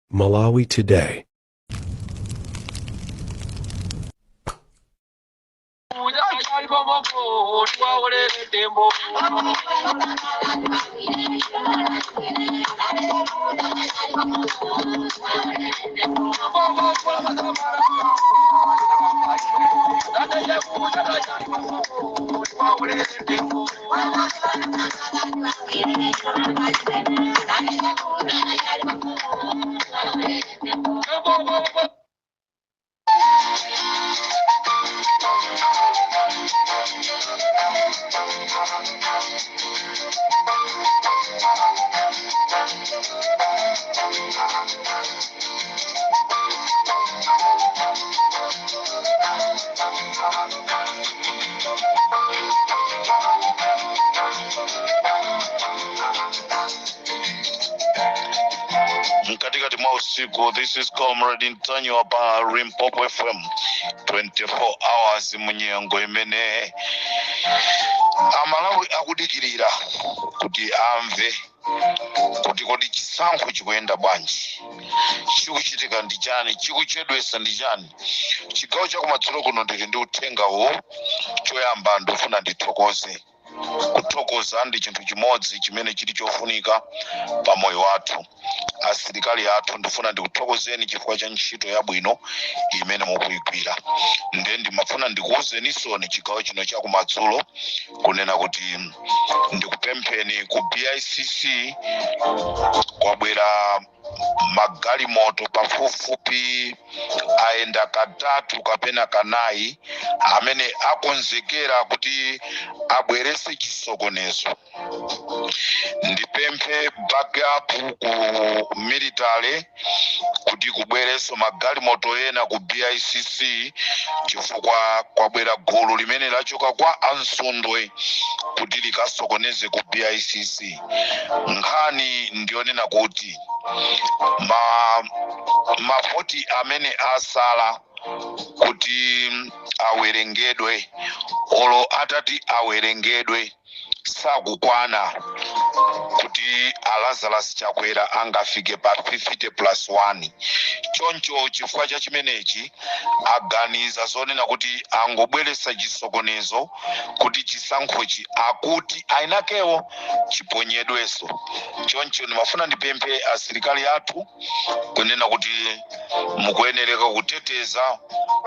Malawi Today. Mkatikati mwa usiku, this is Comrade Ntanyiwa pa Limpopo FM 24 hours, munyengo imene Amalawi akudikirira kuti amve kuti kodi chisankho chikuyenda bwanji, chikuchitika ndi chani, chikuchedwesa ndi chani. Chigawo chakumadzulo kuno ndili ndi uthenga uwu. Choyamba ndifuna ndithokoze. Kuthokoza ndi chinthu chimodzi chimene chili chofunika pa moyo wathu. Asilikali athu, ndifuna ndikuthokozeni chifukwa cha ntchito yabwino imene mukuyigwira. Nde ndimafuna ndikuwuzenisoni chigawo chino chakumadzulo kunena kuti ndikupempheni, ku BICC kwabwera magalimoto pafupifupi ayenda katatu kapena kanayi amene akonzekera kuti abwerese chisokonezo. Ndipemphe backup ku military kuti kubwerenso magalimoto ena ku BICC, chifukwa kwabwera gulu limene lachoka kwa Ansundwe kuti likasokoneze ku BICC. Nkhani ndiyonena kuti mavoti amene asala kuti awerengedwe, olo atati awerengedwe, sakukwana kuti a Lazarus Chakwera angafike pa 50 plus 1. Choncho chifukwa cha chimenechi aganiza zonena kuti angobweretsa chisokonezo kuti chisankhochi, akuti ainakewo, chiponyedwenso. Choncho ndimafuna ndipemphe asilikali athu kunena kuti mukuyenereka kuteteza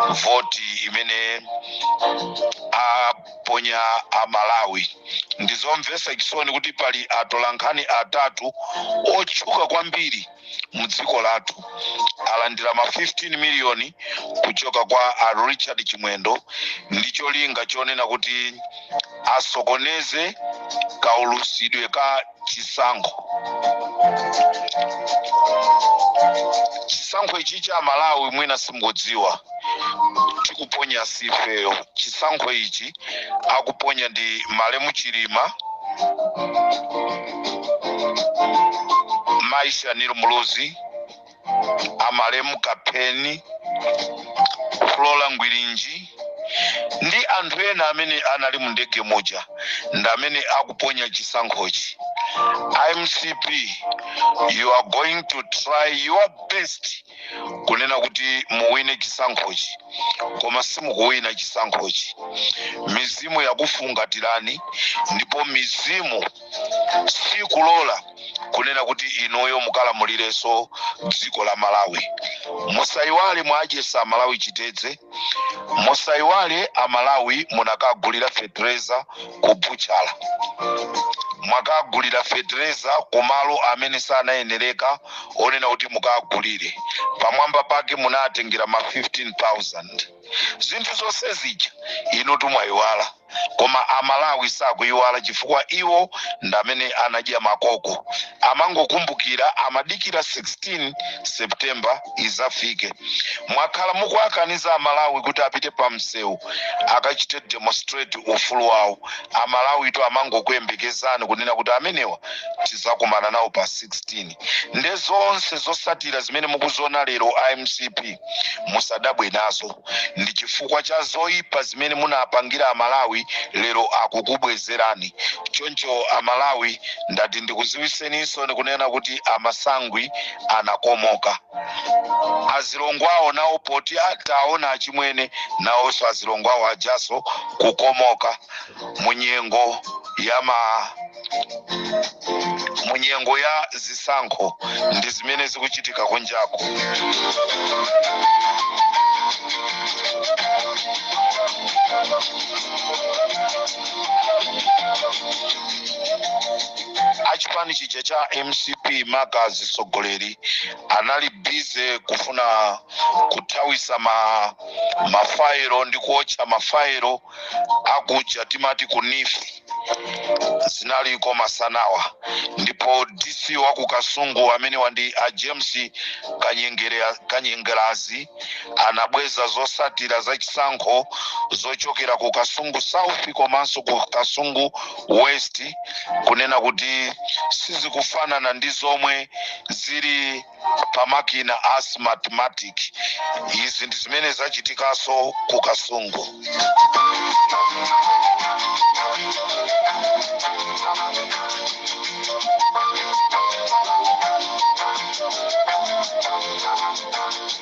voti imene aponya Amalawi. Ndizomvetsa chisoni kuti pali atolankhani atatu otchuka kwambiri mdziko lathu alandira ma 15 miliyoni kuchoka kwa a Richard Chimwendo ndi cholinga chonena kuti asokoneze kaulusidwe ka chisankho. Chisankho ichi cha Malawi, mwina simukudziwa, tikuponya sifeyo. Chisankho ichi akuponya ndi malemu Chilima, Mayi Shanil Muluzi, amalemu Kapheni, Flora Ngwirinji ndi anthu ena amene anali mu ndege muja, ndi amene akuponya chisankhochi. MCP, you are going to try your best kunena kuti muwine chisankhochi, koma simukuwina chisankhochi. Mizimu yakufungatirani, ndipo mizimu sikulola kunena kuti inuyo mukalamulirenso dziko la Malawi. Musayiwale mwadyesa Amalawi chitedze. Musayiwale Amalawi munakagulira fetereza ku butchala, mwakagulira fetereza kumalo amene sanayenereka onena kuti mukagulire. Pamwamba pake munatengera ma 15,000. Zinthu zonse zija inu tumwayiwala, koma Amalawi sakuyiwala, chifukwa iwo ndi amene anadya makoko. Amangokumbukira, amadikira 16 September izafike. Mwakhala mukuakaniza Amalawi kuti apite pa msewu akachite demonstrate ufulu wawo. Amalawi to amangokuyembekezani kunena kuti amenewa tizakumana nawo pa 16. Nde zonse zosatira zimene mukuziona lero, iMCP, musadabwe nazo. Ndi chifukwa cha zoyipa zimene munapangira Amalawi, lero akukubwezerani. Choncho Amalawi, ndati ndikuziwiseninso ndikunena kuti amasangwi anakomoka. Azilongo awo nawo, poti taona achimwene nawonso azilongo awo ajaso kukomoka munyengo ya zisankho. Ndi zimene zikuchitika kunjaku. Achipani chija cha MCP, maka azisogoleri, anali busy kufuna kuthawisa mafairo ndi kuotcha mafairo akuja timati ku NEEF. Zinaliko masanawa. Ndipo DC wa ku Kasungu amene wandi a James Kanyengerazi anabweza zosatira za chisankho zochokera ku Kasungu South komanso ku Kasungu West, kunena kuti sizikufanana ndi zomwe zili pamakina a Smartmatic. Izi ndi zimene zachitikanso ku Kasungu.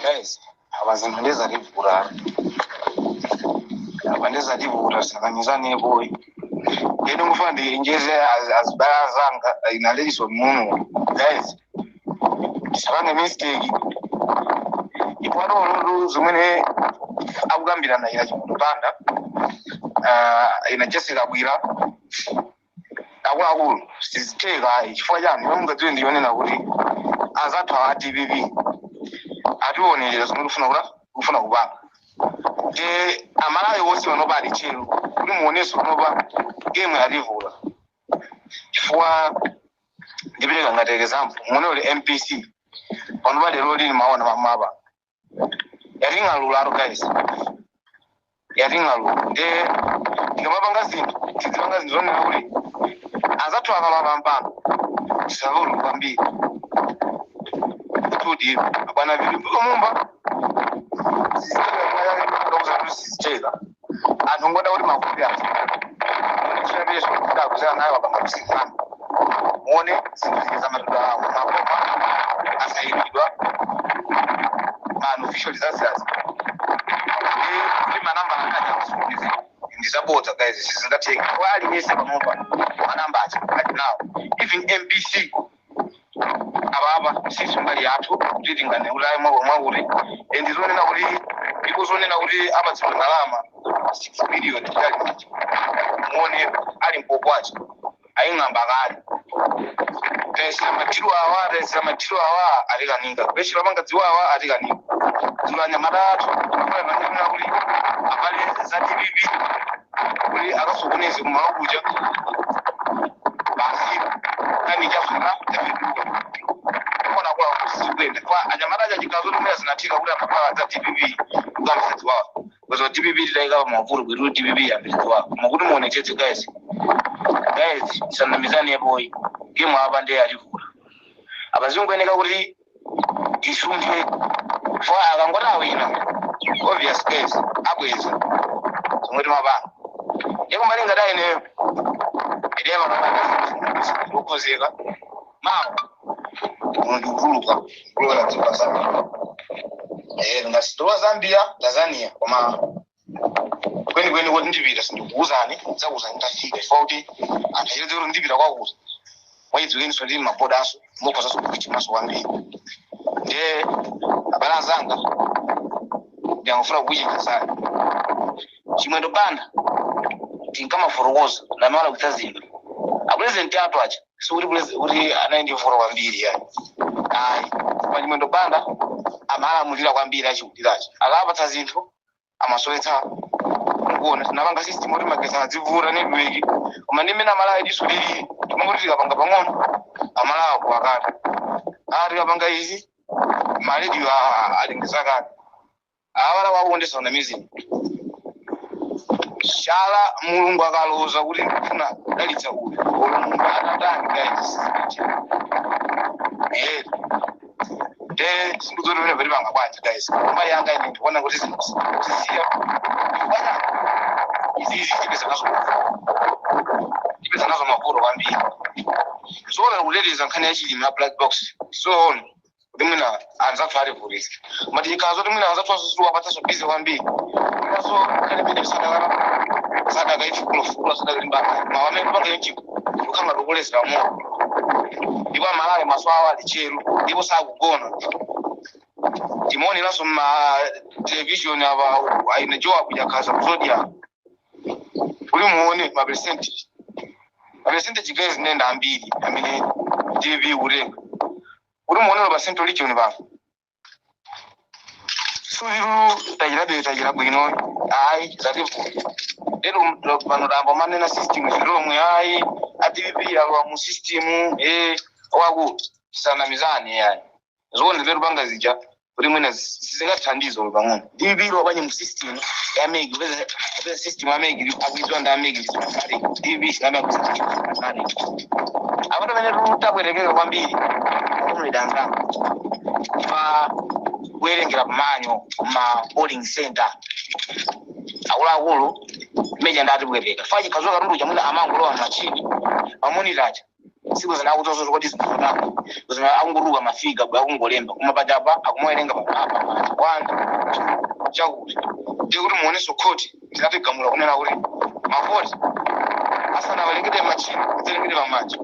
Guys, apa zinthu ndezativuta, apa ndezativuta, sakanizanepo. Ine ngufuna ndinjeze azibala azanga inaleliswa muno. Guys, tisapange mistake. Ipo atoolotu zimene akukambirana ina Chimutupanda, ina Jessica Bwira, akuluakulu, sizitheka ayi. Chifukwa chani? Iwe mungadziwe, ndiyonena kuti azathu a DPP ationerera zomwe tikufuna kuta kufuna kupanga. Nde Amalawi wonse panopa ali tcheru kuti muonenso panopa game yativula. Chifukwa ndipereka ngati example, muone uli MPC panopa lero lili maona mamapa yating'alula guys, yating'alula. Nde tikamapanga zinthu, tizipanga zinthu zonena kuti azathu akalowa pampando tisalulu kwambiri. Tudi abwana Vitumbiko Mumba sizitheka. Anthu ngoda kuti mavuti athu chirapireso nayo apanga kusinkhana. Muone zinthu zike zamatudwa awo maboma asayinidwa ma official results kuti manamba akaja ndizabodza guys, sizingatheka. Kwa aliyense panopa manamba acha ali nawo, even MBC. Apapa sisi mbali yathu kuti tingane kuti ayi mwakuti ndizonena kuti ikuzonena kuti apatsidwa ndalama 6 billion chali. Muone ali mpokwacha aying'amba kale. Tayesera madiro awa, tayesera madiro awa, atikanika. Kupeshera panga dziwawa, atikanika. Dzulo anyamata athu apanena kuti avale za DPP kuti akasokoneze kumalo kuja, basi kani chafuna chafeduka. Kona kwa kusikwenda kwa anyamata aja chikazo tumwe zinathika kuti amapala za DPP kukamisa dziwawa because DPP tidaika pa mavuto kwetu. DPP yambira dziwawa. Koma kuti muonetsetse guys, guys, tisanamizane boy, game apa ndiye ativula. Apa zingoyeneka kuti tisumphe for akangoti awina, obvious guys, abweza zomwe timapanga. Ndikumbali ngati ineyo ine panokukonzeka mawa kuno ndikutuluka kulowera dziko la Zambia. Ngati Zambia, Tanzania, koma kwenikweni kuti ndipita sindikuuzani, ndidzakuuzani nditafika, chifukwa kuti anthu achitedze kuti ndipita kwakuti mwachidziwikeniso ndili mabodanso mokhozanso kuchimaso kwambiri. Ndiye abale anzanga, ndiyangofuna kukuchenjezani. Chimwendo Banda tinkamafotokoza ndamala kutsa zinthu. Apurezidenti athu aja sikuti kuti anali ndi mvuto kwambiri yani, ayi. Koma Chimwendo Banda amalamulira kwambiri achikulirachi, akapatsa zinthu amasowetsa. Mukuona tinapanga system kuti magetsi adzivuta network, koma ndi mmene Amalawi diso lili, timangoti tikapanga pang'ono Amalawi kuwakata. Tikapanga izi marediyo alengeza kale awala wakondesa na mizimu shala. Mulungu akaloza kuti ndikufuna kudalitsa uyu, olo munthu atatani, guys, eh. De sindikudziwa kuti pamene panga bwanji guys. Mbali yanga ine ndikuona kuti zinthu zisiya bwana izizi tipeza nazo mavuto kwambiri. Zoona kuteteza nkhani ya Chilima ya black box zoona kuti mwina anzathu alivutisa mati chikhazo kuti mwina anzathu asusuwapatsaso bizi kwambiri so nkhani imene sadakala sadaka ifukula sadaka limbaka mawu amene kupanga yonchiko kukhala tukulezera moto ndipo amalale maso awo ali cheru ndipo sakugona. Timaoneranso ma television apa aina Joab jakhaza kuzodia uli muone ma percentage guys nenda ambiri amene TV kutenga uli muone pa Central Region pa suliru tajirabe tajira bwino ayi zatifu lero pano tambo manena system zilomwe ayi a DPP alowa mu system waku sanamizani yayi zoona lero panga zija kuti mwina sizingathandize olo pang'ono. DPP ilo abanye mu system ya MEC peza system ya MEC akuidziwa ndi a MEC DPP sinamakusanani apato pamene tabwerekeka kwambiri kumulidanga pa kuwerengera pamanyo ma polling center akuluakulu meja ndatibwereka fa chikhazo katundu chamwina amangolowa machini mamonitacha siku zinakuzozo kuti zinazotapo zina akungoruka mafiga bwa akungolemba koma pachapa akumawerenga pamapa one two chakuti ndiye kuti muoneso khoti ndinatigamula kunena kuti mavoti asanawerengede machini adzawerengede pamanja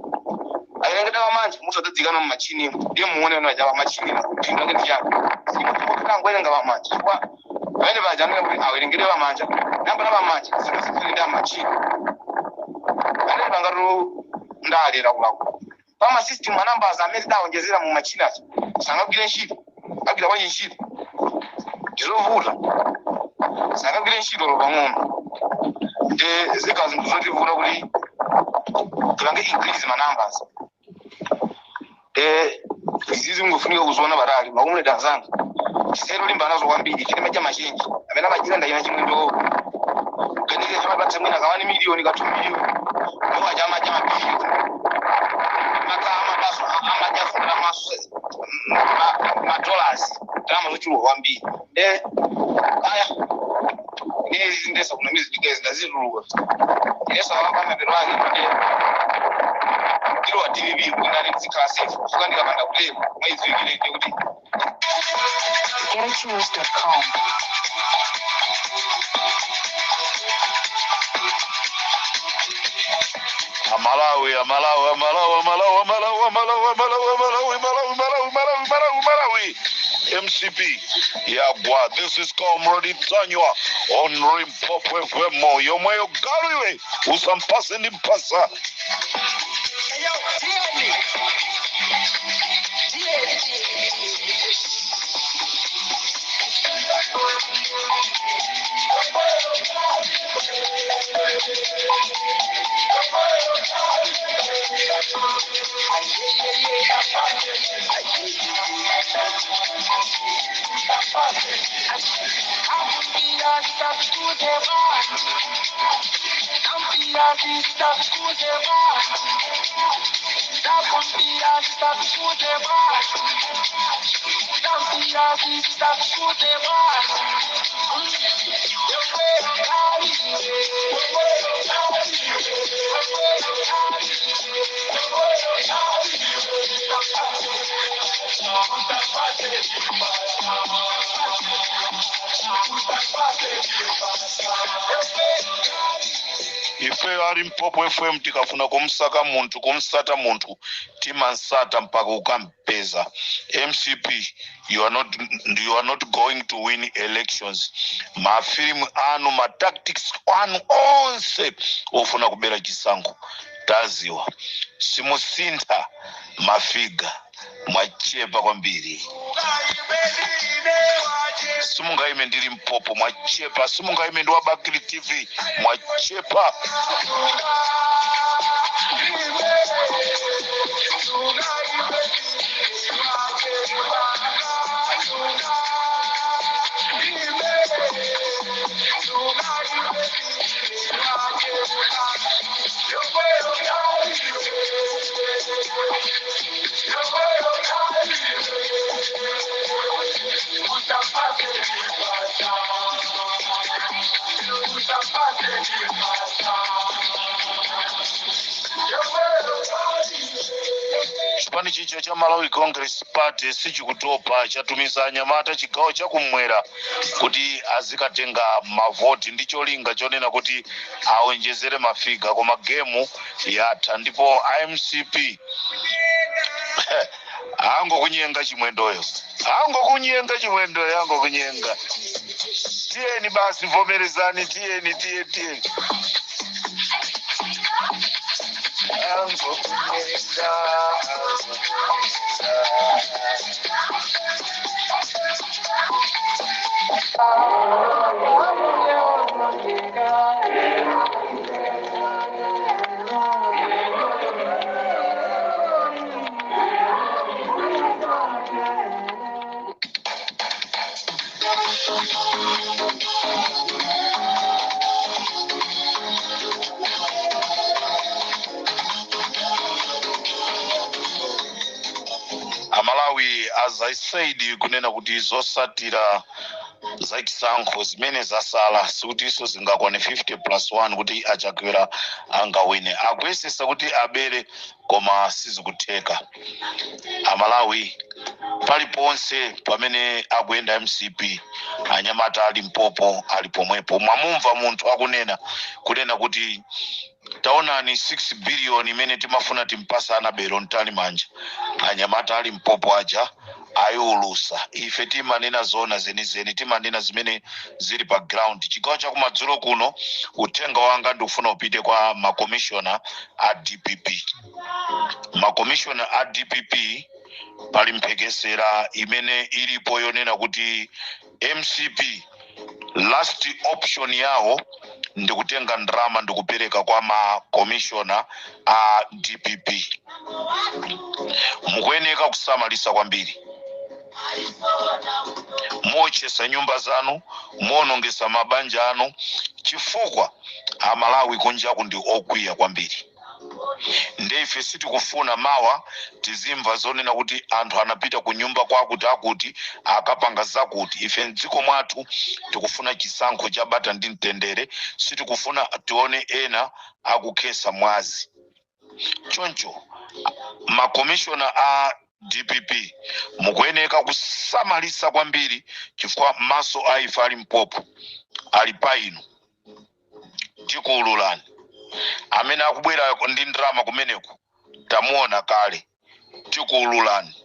awerengede pamanja musadzadzikana mumachini ndiye muone kuti pamachini phindu lake ndi chani simutangowerenga pamanja chifukwa pamene paja anena kuti awerengede pamanja namba la pamanja zinthu ndi amachini anene pangatu ndalera kulako pama system anumbers amene tidawonjezera mu machini aja sangagwire ntchito agwira bwanji ntchito ndizovuta sangagwire ntchito lo pang'ono ndi zikhala zinthu zotivuta kuti tipange increase ma numbers izizi mungofunika kuziona patali makumuleta anzanga tisero limba nazo kwambiri chilima cha machenji amene amachita ndachina chimwe ndo kuganiza chamapatsa mwina ka 1 million ka 2 million ndipo achama cha mabiliyoni mabaso amajafundira maso madollars ndalama zochuluka kwambiri aya ine ndesa kuna mizi guys ndazituluka inesa pamapero ake kuti ndilo wa DPP kunani ndizikhala safe kufuka ndikapanda kutero mwayidziwikire ndi kuti GetAtunes.com. Amalawi, Amalawi, Amalawi, Amalawi, Amalawi, Amalawi, Amalawi, Amalawi, Malawi, Malawi, Malawi, Malawi, Malawi. MCP yagwa. This is Comrade Tanywa on Limpopo FM. Yomweyo galu iwe usampase ndi mpasa. Ife ali Limpopo FM tikafuna kumsaka munthu kumsata munthu timansata mpaka ukampeza. MCP you are not going to win elections. Mafilimu anu ma tactics anu onse ofuna kubera chisankho taziwa simusintha mafiga mwachepa kwambiri. Simungaime ndi Limpopo mwachepa, simungaime ndi Wabakili TV mwachepa. Chipani chicha cha Malawi Congress Party sichikutopa, chatumiza anyamata chigawo chakumwera kuti azikatenga mavoti ndi cholinga chonena kuti aonjezere mafiga, koma gemu yatha ndipo iMCP angokunyenga Chimwendoyo, angokunyenga Chimwendoyo, angokunyenga. Tiyeni basi, vomerezani, tiyeni, tiyeni, tiyeni. Angokunyenga, angokunyenga. Amalawi, as I said kunena kuti zosatira zachisankho zimene zasala sikutinso zingakwane 50 plus 1 kuti aChakwera angawine. Akuyesesa kuti abere, koma sizikutheka. Amalawi, paliponse pamene akuyenda MCP, anyamata ali mpopo, ali pomwepo. Mwamumva munthu akunena kunena kuti taonani 6 billion imene timafuna timpasa Annabel Mtalimanja, anyamata ali mpopo aja ayiulusa. Ife timanena zona zenizeni, timanena zimene zili pa ground. Chigawo chakumadzulo kuno, uthenga wanga ndikufuna upite kwa makomishona a DPP. Makomishona a DPP, pali mphekesera imene ilipo yonena kuti MCP last option yawo ndikutenga ndrama ndikupereka kwa makomishona a DPP. Mukuyeneka kusamalisa kwambiri. Muotchesa nyumba zanu, muonongesa mabanja anu, chifukwa Amalawi kunjaku ndi okwiya kwambiri. Nde ife sitikufuna mawa tizimva zonena kuti anthu anapita ku nyumba kwakuti akuti akapanga zakuti. Ife mdziko mwathu tikufuna chisankho cha bata ndi mtendere, sitikufuna tione ena akukhesa mwazi. Choncho makomishona a DPP, mukuyeneka kusamalisa kwambiri, chifukwa maso a ife ali mpopo ali pa inu. Tikuwululani amene akubwera ndi ndrama kumeneku, tamuona kale, tikuwululani.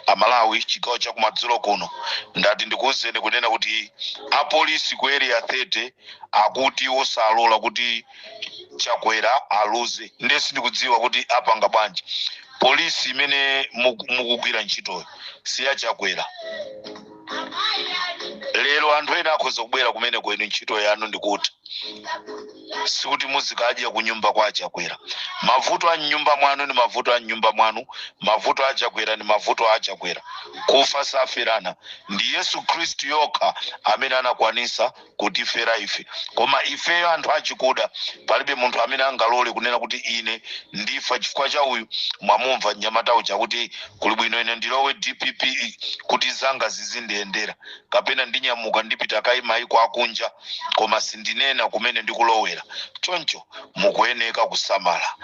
Amalawi, chigawo chakumadzulo kuno ndati ndikuwuzeni kunena kuti apolisi ku Area 30 akuti wosalola kuti Chakwera aluze. Ndiye sindikudziwa kuti apanga bwanji. Polisi imene mukugwira ntchitoyo si ya Chakwera. Lero anthu ena akhoza kubwera kumene kwenu, ntchito yanu ndikuti sikuti muzikadya kunyumba kwa Chakwera. Mavuto a mnyumba mwanu ni mavuto a mnyumba mwanu, mavuto a Chakwera ni mavuto a Chakwera. Kufa saferana, ndi Yesu Khristu yokha amene anakwanisa kutifera ife. Koma ifeyo anthu achikuda, palibe munthu amene angalole kunena kuti ine ndifa chifukwa cha uyu. Mwamumva mnyamata uja kuti kuli bwino ine ndilowe DPP kuti zanga zizindiyendera, kapena ndinyamuka ndipita kayi maiko akunja, koma sindinena kumene ndikulowera. Choncho mukuyeneka kusamala.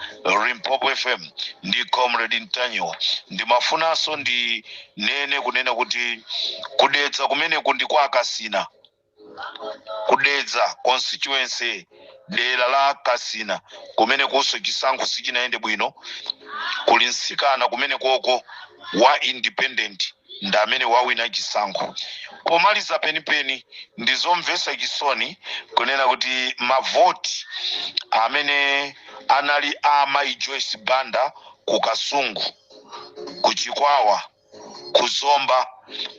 Limpopo FM ndi Comrade Ntanyiwa. Ndimafunanso ndinene kunena kuti kuDedza kumeneku ndi kwa Kasina, kuDedza constituency, dera la Kasina, kumene kunso chisankho sichinayende bwino. Kuli mtsikana kumene koko wa independent, ndi amene wawina chisankho. Pomaliza penipeni, ndizomvetsa chisoni kunena kuti mavoti amene anali a Mayi Joyce Banda ku Kasungu, ku Chikwawa, ku Zomba,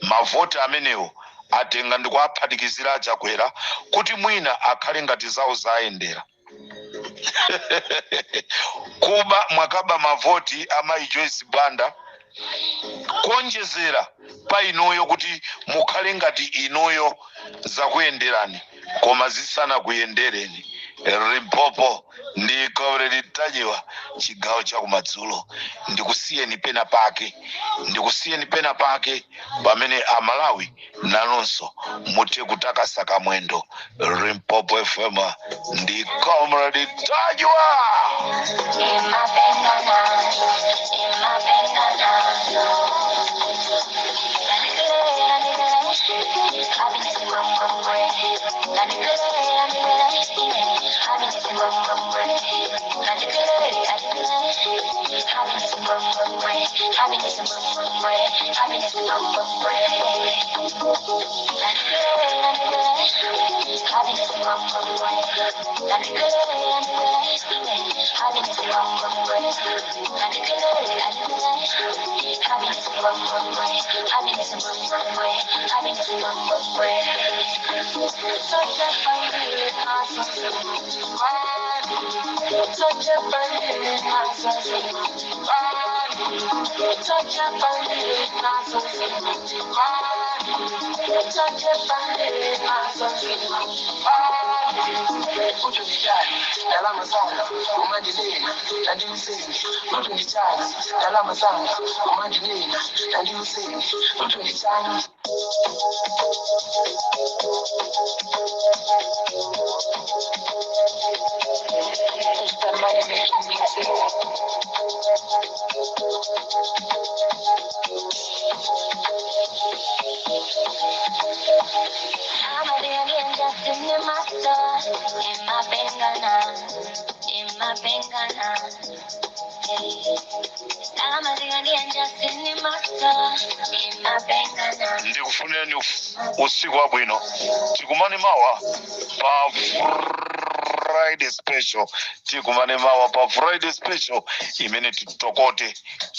mavoti amenewo atenga ndikuaphatikizira aChakwera kuti mwina akhale ngati zawo zayendera. Kuba, mwakaba mavoti a Mayi Joyce Banda kuonjezera pa inuyo kuti mukhale ngati inuyo zakuyenderani, koma zisanakuyendereni. Limpopo Ndi Comrade Ntanyiwa, chigawo cha kumadzulo. Ndikusiyeni pena pake, ndikusiyeni pena pake pamene Amalawi nanunso muthe kutakasa kamwendo. Limpopo FM ndi Comrade Ntanyiwa. Ndalama zanga umandinena tandiuseni utundichana, ndalama zanga umandinena tandiuseni utundichana. It's the money making music. I'm a billion just in my store, in my bengana, in my bengana. Hey. I'm a billion just in my store, in my bengana. Ndikufunireni usiku wabwino. Tikumane mawa pa Friday Special, tikumane mawa pa Friday Special imene titokote,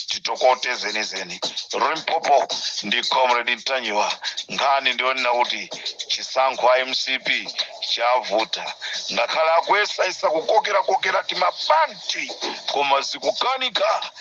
titokote zenizeni. Limpopo ndi Comrade Ntanyiwa. Nkhani ndionena kuti chisankho a MCP chavuta, ngakhale akuyesayesa kukokera kokera timapanti, koma zikukanika.